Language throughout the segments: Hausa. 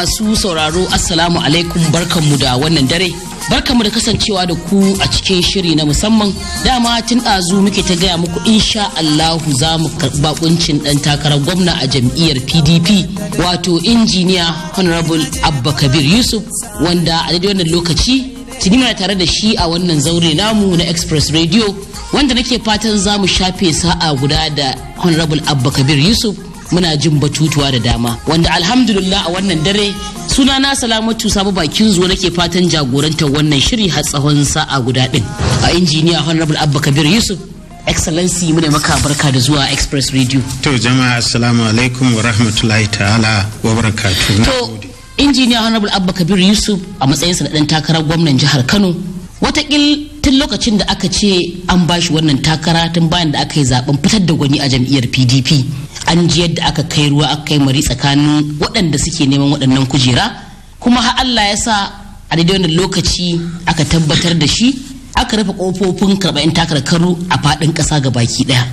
Masu sauraro, assalamu alaikum, barkanmu da wannan dare. Barkanmu da kasancewa da ku a cikin shiri na musamman. Dama tun ɗazu muke ta gaya muku, insha Allahu za mu karɓi bakuncin ɗan takarar gwamna a jam'iyyar PDP, wato Injiniya Honorable Abba Kabir Yusuf, wanda a daidai wannan lokaci tuni muna tare da shi a wannan zaure namu na Express Radio, wanda nake fatan za mu shafe sa'a guda da Honorable Abba Kabir Yusuf muna jin batutuwa da dama, wanda alhamdulillah a wannan dare suna na Salamatu Sabo Bakin Zuwa nake fatan jagorantar wannan shiri har tsawon sa'a guda din. A Injiniya Honorable Abba Kabir Yusuf, Excellency, muna maka barka da zuwa Express Radio. To jama'a, assalamu alaikum wa rahmatullahi ta'ala wa barakatuh. To Injiniya Honorable Abba Kabir Yusuf, a matsayinsa na dan takarar gwamnan jihar Kano, watakil tun lokacin da aka ce an bashi wannan takara, tun bayan da aka yi zaben fitar da gwani a jam'iyyar PDP, an ji yadda aka kai ruwa aka kai mari tsakanin waɗanda suke neman waɗannan kujera, kuma har Allah ya sa a daidai wannan lokaci aka tabbatar da shi, aka rufe kofofin karɓar 'yan takarkaru a faɗin ƙasa ga baki ɗaya.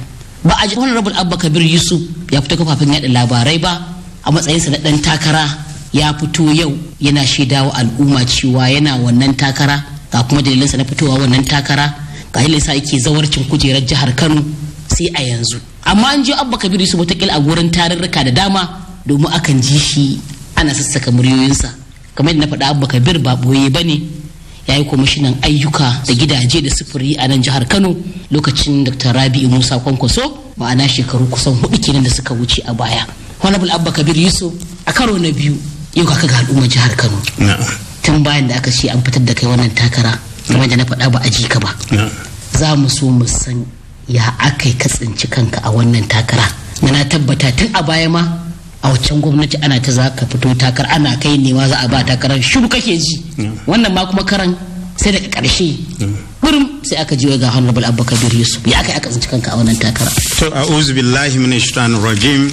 Ba a ji Honorable Abba Kabir Yusuf ya fito kafafen yaɗa labarai ba a matsayinsa na ɗan takara. Ya fito yau yana shaidawa al'umma cewa yana wannan takara, ga kuma dalilinsa na fitowa wannan takara, ga dalilinsa yake zawarcin kujerar jihar Kano, sai a yanzu. Amma an ji Abba Kabir Yusuf watakila a gurin tarurruka da dama, domin akan ji shi ana sassaka muryoyinsa. Kamar yadda na faɗa, Abba Kabir ba ɓoye ba ne, ya yi kwamishinan ayyuka da gidaje da sufuri a nan jihar Kano lokacin Dr. Rabi'u Musa Kwankwaso, ma'ana shekaru kusan 4 kenan da suka wuce a baya. Honorable Abba Kabir Yusuf, a karo na biyu yau kaka ga al'ummar jihar Kano. Tun bayan da aka ce an fitar da kai wannan takara, kamar da na faɗa, ba a ji ka ba. Za mu so mu san ya aka yi ka tsinci kanka a wannan takara, na tabbata tun a baya ma a waccan gwamnati ana ta za ka fito takara, ana kai ne ma za a ba takarar, shiru kake ji. Wannan ma kuma karan sai daga ƙarshe burum sai aka ji ga Honorable Abba Kabir Yusuf. Ya aka aka tsinci kanka a wannan takara? To, a'udhu billahi minash shaitanir rajim,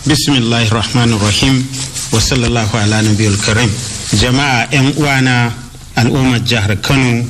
bismillahir rahmanir rahim, wa sallallahu ala nabiyil karim. Jama'a, yan uwana al'ummar jihar Kano,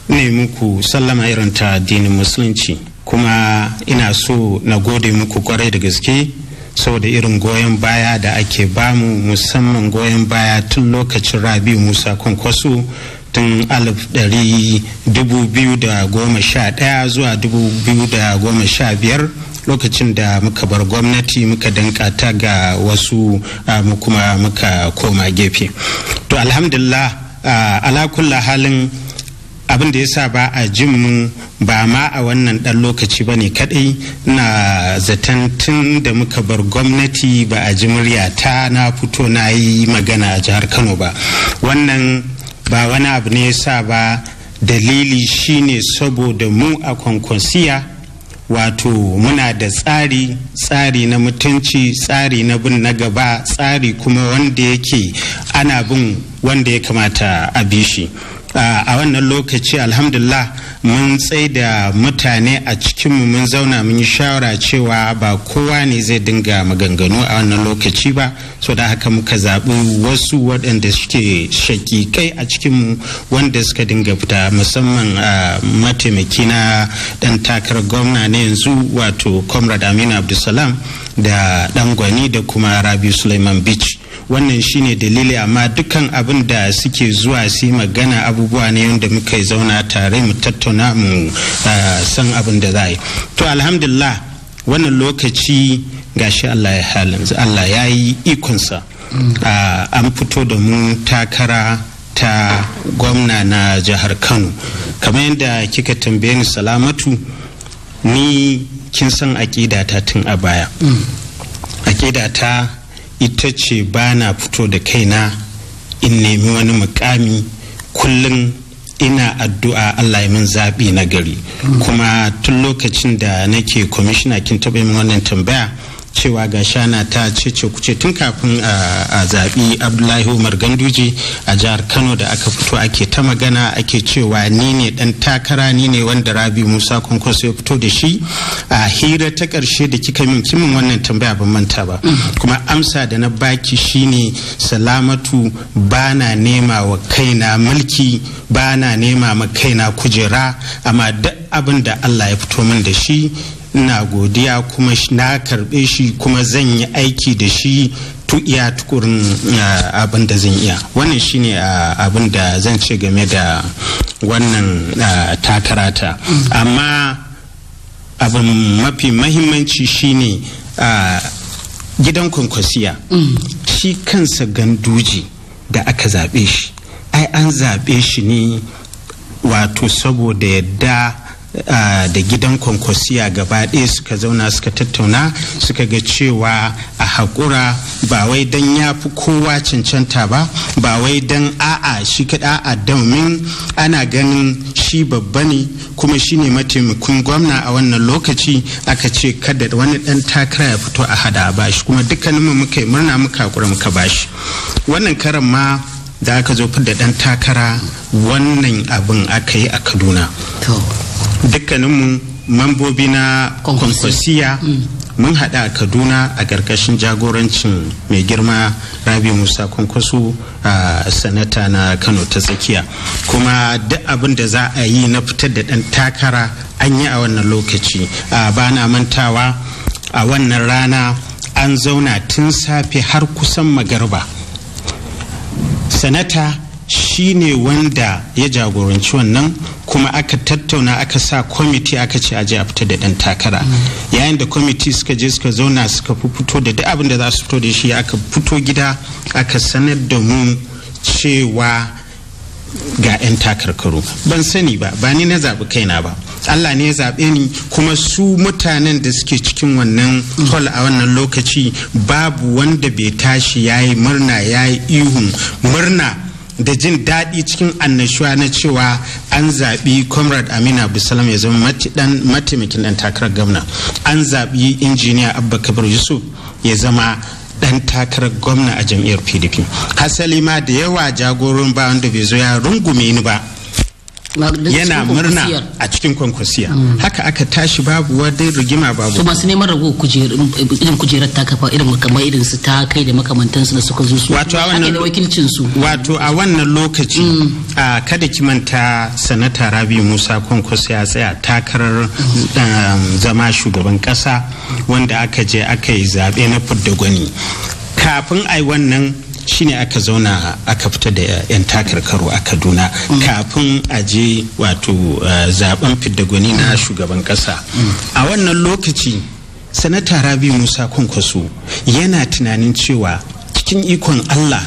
ne muku sallama irin ta addinin Musulunci, kuma ina so na gode muku kwarai da gaske saboda irin goyon baya da ake bamu, musamman goyon baya tun lokacin Rabi Musa Kwankwaso, tun 2011 zuwa 2015, lokacin da muka bar gwamnati muka danka ta ga wasu, mu kuma muka koma gefe. To alhamdulillah, ala kulla halin, abin da ya sa ba a jin mu ba ma a wannan ɗan lokaci ba ne kaɗai, na zaton tun da muka bar gwamnati ba a ji murya ta na fito na yi magana a jihar Kano ba. Wannan ba wani abu ne ya sa ba, dalili shine saboda mu a Kwankwasiya, wato muna da tsari, tsari na mutunci, tsari na bin na gaba, tsari kuma wanda yake ana bin wanda ya kamata a bi shi. A wannan lokaci, alhamdulillah, mun tsai da mutane a cikinmu, mun zauna mun yi shawara cewa ba kowa ne zai dinga maganganu a wannan lokaci ba. So da haka muka zaɓi wasu waɗanda suke shakikai a cikinmu wanda suka dinga fita, musamman a mataimaki na ɗan takarar gwamna na yanzu, wato Comrade Aminu Abdulsalam, da ɗan gwani, da kuma Rabi Suleiman Beach. Wannan shine dalili, amma dukkan abin da suke zuwa su yi magana abubuwa ne wanda muka zauna tare mu tattauna mu san abin da za a yi. To alhamdulillah, wannan lokaci gashi Allah ya halin, Allah ya yi ikonsa, an fito da mu takara ta gwamna na jihar Kano. Kamar yadda kika tambaye ni, Salamatu, ni kin san aƙidata tun a baya. Aƙidata ita ce ba na fito da kaina in nemi wani mukami. Kullum ina addu'a Allah ya min zaɓi na gari. Kuma tun lokacin da nake kwamishina, kin taɓa min wannan tambaya cewa ga shana ta cece kuce tun kafin a zaɓi Abdullahi Umar Ganduje a jihar Kano, da aka fito ake ta magana, ake cewa ni ne dan takara, ni ne wanda Rabi Musa Kwankwaso ya fito da shi. A hira ta ƙarshe da kika min, kimin wannan tambaya, ban manta ba, kuma amsa da na baki shine, Salamatu, ba na nema wa kaina mulki, ba na nema ma kaina kujera, amma duk abin da Allah ya fito min da shi ina godiya kuma na karbe shi, kuma zan yi aiki da shi. Iya tukurin abin da zan iya, wannan shine abin da zan ce game da wannan takarata. Amma abin mafi mahimmanci shine gidan Kwankwasiya, shi kansa Ganduje da aka zaɓe shi, ai an zaɓe shi ne wato saboda yadda da gidan Kwankwasiya gaba ɗaya suka zauna, suka tattauna, suka ga cewa a haƙura, ba wai don ya fi kowa cancanta ba, ba wai don a'a shi kaɗa, a'a, domin ana ganin shi babba ne kuma shi ne mataimakon gwamna a wannan lokaci. Aka ce kada wani ɗan takara ya fito, a hada a bashi, kuma dukkaninmu muka yi murna, muka haƙura, muka bashi. Wannan karan ma da aka zo da ɗan takara, wannan abin aka yi a Kaduna. Dukkaninmu mambobi na Kwankwasiya mun haɗa a Kaduna a ƙarƙashin jagorancin mai girma Rabi Musa Kwankwaso, a sanata na Kano ta Tsakiya. Kuma duk abin da za a yi na fitar da ɗan takara an yi a wannan lokaci. Ba na mantawa, a wannan rana an zauna tun safe har kusan magarba. Sanata shi ne wanda ya jagoranci wannan, kuma aka tattauna, aka sa kwamiti, aka ce aje a fita da ɗan takara. Yayin da kwamiti suka je suka zauna, suka fito da duk abin da za su fito da shi, aka fito gida aka sanar da mu cewa ga 'yan takarkaru. Ban sani ba, ba ni na zaɓi kaina ba, Allah ne ya zaɓe ni. Kuma su mutanen da suke cikin wannan hall a wannan lokaci, babu wanda bai tashi ya yi murna, ya yi ihun murna da jin daɗi cikin annashuwa na cewa an zaɓi Comrade Aminu Abdulsalam ya zama mataimakin ɗan takarar gwamna, an zaɓi Injiniya Abba Kabir Yusuf ya zama ɗan takarar gwamna a jam'iyyar PDP. Hasali ma da yawa jagorin, ba wanda bai zo ya rungume ni ba yana murna a cikin Kwankwasiya. Haka aka tashi, babu wani rigima, babu. To, masu neman rago irin kujerar ta kafa, irin kamar irin su ta kai da makamantansu da suka zo su Wato a wannan da wakilcin su? Wato a wannan lokaci, a kada ki manta, Sanata Rabi Musa Kwankwaso ya tsaya takarar zama shugaban kasa, wanda aka je aka yi zaɓe na fidda gwani. Kafin ai wannan shine aka zauna aka fita da 'yan takarkaru a Kaduna, kafin a je wato zaben fidda gwani na shugaban kasa. A wannan lokaci Sanata Rabi Musa Kwankwaso yana tunanin cewa cikin ikon Allah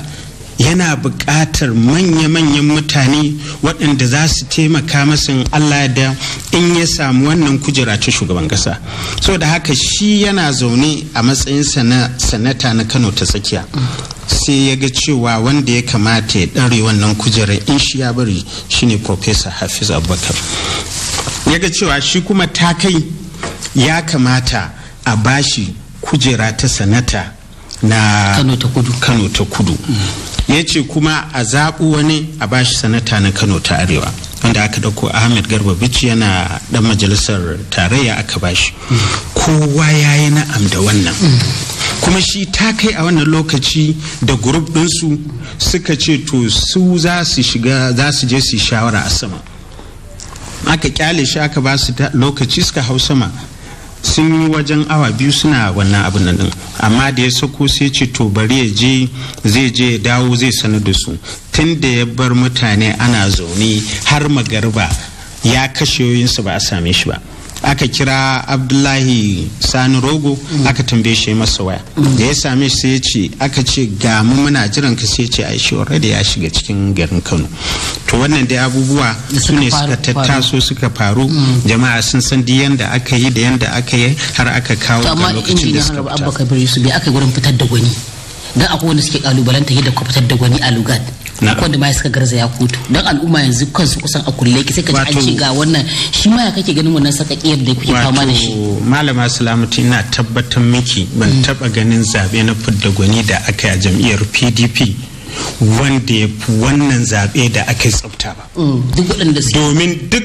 yana buƙatar manya-manyan mutane waɗanda za su taimaka masa in Allah da in ya samu wannan kujera ta shugaban ƙasa. So da haka shi yana zaune a matsayinsa na sanata na Kano ta Tsakiya, sai ya ga cewa wanda ya kamata ya ɗare wannan kujerar in shi ya bari shine Professor Hafiz Abubakar. Ya ga cewa shi kuma ta kai ya kamata a bashi kujera ta sanata na Kano ta Kudu. Kano ta Kudu. Ya ce kuma a zaɓi wani a bashi sanata na Kano ta Arewa, wanda aka ɗauko Ahmed Garba Bichi, yana ɗan majalisar tarayya, aka bashi. Kowa ya yi na'am da wannan. Kuma shi ta kai a wannan lokaci da group ɗinsu suka ce to su za su shiga, za su je su yi shawara a sama. Aka kyale shi, aka ba su lokaci, suka hau sama, sun yi wajen awa 2 suna wannan abin nan din. Amma da ya sako sai ce to bari ya je, zai je ya dawo zai sanar da su. Tun da ya bar mutane ana zaune har magariba, ya kashe yoyinsu, ba a same shi ba. Aka kira Abdullahi Sani Rogo, aka tambaye shi masa waya. Da ya same shi sai ya ce, aka ce ga mu muna jiran ka, sai ya ce ai shi already ya shiga cikin garin Kano. To wannan dai abubuwa su ne suka tattaso suka faru. Jama'a sun san duk yanda aka yi da yanda aka yi har aka kawo ga lokacin da suka fita. Abba Kabir Yusuf, bai aka gurin fitar da gwani, dan akwai wanda suke kalubalanta yadda ku fitar da gwani a Lugard, akwai wanda ma suka garzaya kotu, dan al'umma yanzu kansu kusan a kulle ki, sai ka ji an ce ga wannan. Shi ma ya kake ganin wannan sakakiyar da kuke fama da shi? Malama Salamatu, ina tabbatar miki ban taba ganin zabe na fidda gwani da aka yi a jam'iyyar PDP wanda ya fi wannan zaɓe da aka yi tsafta ba. Duk waɗanda Domin duk